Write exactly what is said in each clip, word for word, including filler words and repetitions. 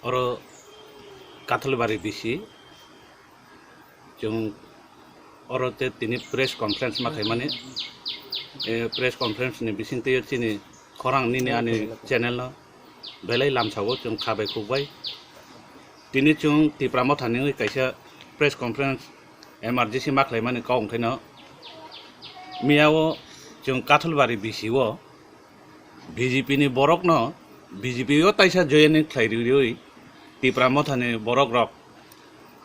Oro Kathalbari B C, chwng oro te tini press conference ma khaimani, eh, press conference ni bisingtwi chini khorang nini ani channel no belai lamsao chwng kha bai khuk bai. Tini chwng Tipra Motha ni wngwi kaisa press conference emergency ma khlaimani kok wngkhaino, miyao chwng Kathalbari B C o B J P ni borokno, B J P o taisa joining khlai riwi Tipra Motha ni borok rok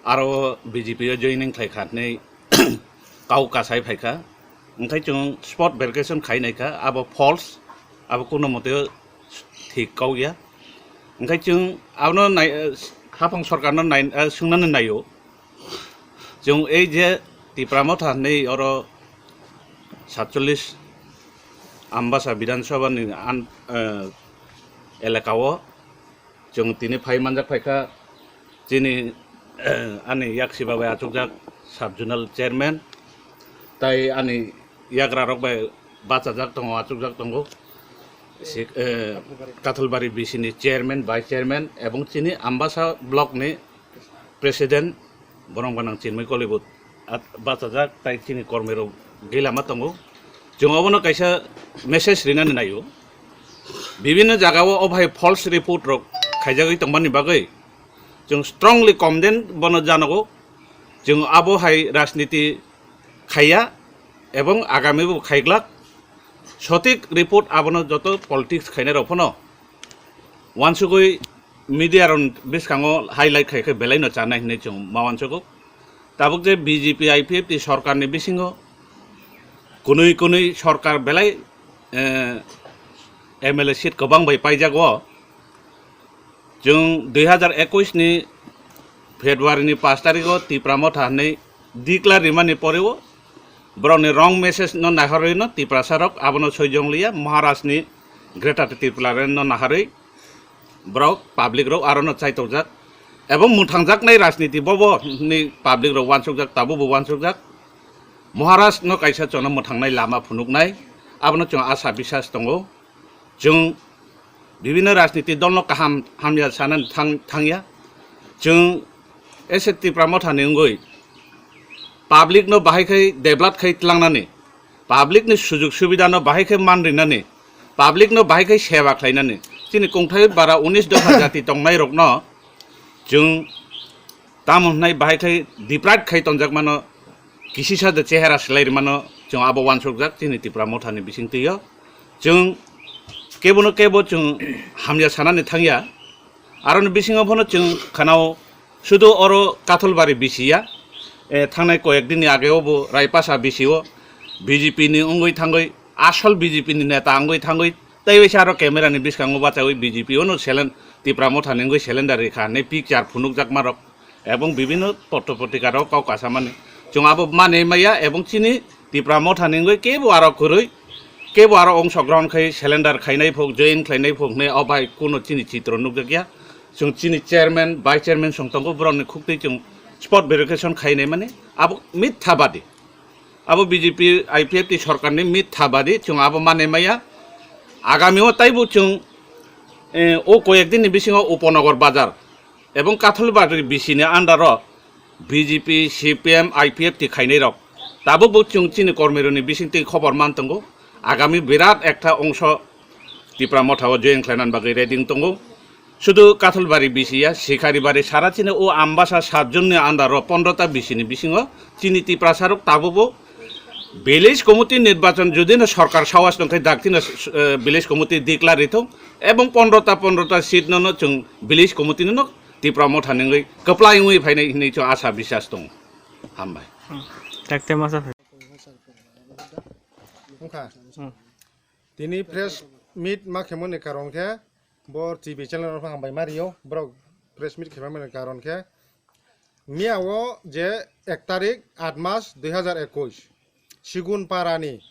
aro B J P o joining khlai kha hinwi kau kasai phai kha. Wngkhai chwng spot verification khai nai kha, abo false, abo kuno mote thik kau ya. Wngkhai chwng abono nai, haphang sorkar no nai, swngnani naio. Chwng ei je Tipra Motha hinwi oro satchollis Ambasa Bidhan Sabha ni an, eh, elaka o chwng tini phai manjak phai kha chini, eh, ani yaksi babai achukjak sub zonal chairman tai ani yagra rok bai bachajak tongo, achukjak tongo. Sik-, eh, Kathalbari B C ni chairman, vice chairman ebong chini Ambasa block ni president borok gwnang Chinmay Kolibut at-, bachajak tai chini kormi rok gila ma tongo. Chwng obono kaisa message rinani naio. Bibinno jaga o obai false report rok khaijagwi tongmani bagwi chwng strongly condemn bono janogo. Chwng abo hai rajniti khaiya ebong agami bo khaiglak. Sotik report abono joto politics khainai rok phano wansugwi media rok bwskango highlight khai khe belai no chanai hinwi chwng ma wansugo. Tabuk je B J P I P F T sorkar ni bisingo kunui kunui sorkar belai, eh, M L A seat kwbang bai paijago. Chwng dui hazar ekush ni February ni pash tarikh o Tipra Motha hinwi declare rimani pore o borok ni wrong message no naiharwi no Tiprasa rok abono soijong liya Maharaj ni Greater Tipraland no naharwi borok public rok aro no chaitokjak ebong mwthangjaknai rajniti bobo ni public rok wansukjak, tabuk bo wansukjak. Maharaj no kaisa chwngno mwthangnai lama phunuknai abono chwng asa bisas tongo. Chwng bibinno rajniti dolno kaham hamya sanani thang-, thangya. Chwng S C Tipra Motha ni wngwi public no bahai khai develop khai tlangnani, public ni sujug subida no bahai khai man rinani, public no bahai khai seba khlainani, chini kongthai bara unis dopha jati tongnai rokno chwng tamo hwnai bahai khai deprive khai tonjak mano, kisisa de chehera swlai rwmano chwng abo wansukjak chini Tipra Motha ni bisingtwi o. Chwng kebono kebo chwng hamya sanani thangya. Aroni bisingo phano chwng khanao sudu oro Kathalbari B C ya, eh, thangnai koyek din ni age o bo Raipasa B C o B J P ni wngwi thangwi, asol B J P ni neta wngwi thangwi, tei waisa aro camera ni bwskango bachawi B J P o no selen-, Tipra Motha ni wngwi cylinder rikha hinwi picture phunukjakma rok. Ebong bibinno potro potrika rok kok kasamani. Chwng abo mane maya ebong chini Tipra Motha ni wngwi kebo aro kwrwi, kebo aro ongsogrohon khai cylinder khainai phok, join khlainai phok hinwi o bai kuno chini chitro nukjakya. Chwng chini chairman, vice chairman song tongo, borokni khuktwi chwng spot verification khainai mani abo mithabadi. Abo B J P I P F T sorkarni mithabadi, chwng abo mane maya. Agamio taibo chwng, eh, o koyek dinni bisingo Upanagar bazar ebong Kathalbari B C ni under o B J P, C P M, I P F T khainai rok tabukbo chwng chini kormirokni bisingtwi khobor man tongo. Agami birat ekta ongso Tipra Motha o join khlainani bagwi ready wng tongo. Sudu Kathalbari B C ya, Sikaribari sara chini o Ambasa sat jonni under o pondro ta B C ni bisingo chini Tiprasa rok tabukbo village committee nirbachon jodi no sorkar sawas tongkhe dak chini, eh, village committee declare rithung ebong pondro ta pondro ta seat no no chwng village committee no no Tipra Motha ni wngwi kwplai wngwi phainai hinwi chwng asa bisas tongo. Hambai. Hmm. Takte masa phai. Wngkha. Hmm. Tini press meet ma khemoni karon khe bo T V channel rok hambai ma rio, borok press meet khemani karon khe miya o je ek tarik aat mas dui hazar ekush Sigun Para ni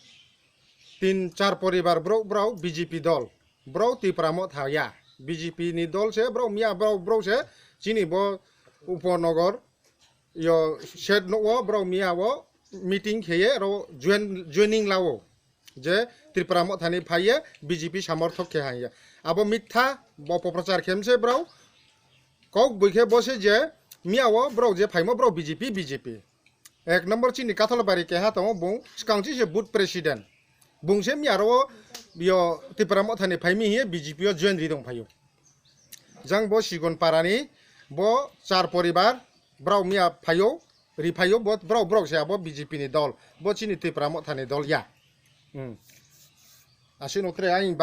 tin char poribar borok, borok B J P dol, borok Tipra Motha ya, B J P ni dol se borok, miya borok, borok se chini bo Upanagar yo shed no o borok miya o meeting kheye ro join, joining lao je Tipra Motha ni phaiye B J P samorthok khe haiya. Abo mitha, bo poprochar khemse borok. Kok bui khe bo se je miya o borok je phaimo borok B J P, B J P. Ek number chini Kathalabari keha tongo bung, swkang chi se booth president. Bung se miya ro yo Tipra Motha ni phaimi hiye B J P o join ri dong phaio. Jang bo Sigon Para ni bo char poribar, borok miya phaio, ri phaio, bo borok, borok se abo B J P ni dol, bo chini Tipra Motha ni dol ya. Hmm. Aswk no tre ang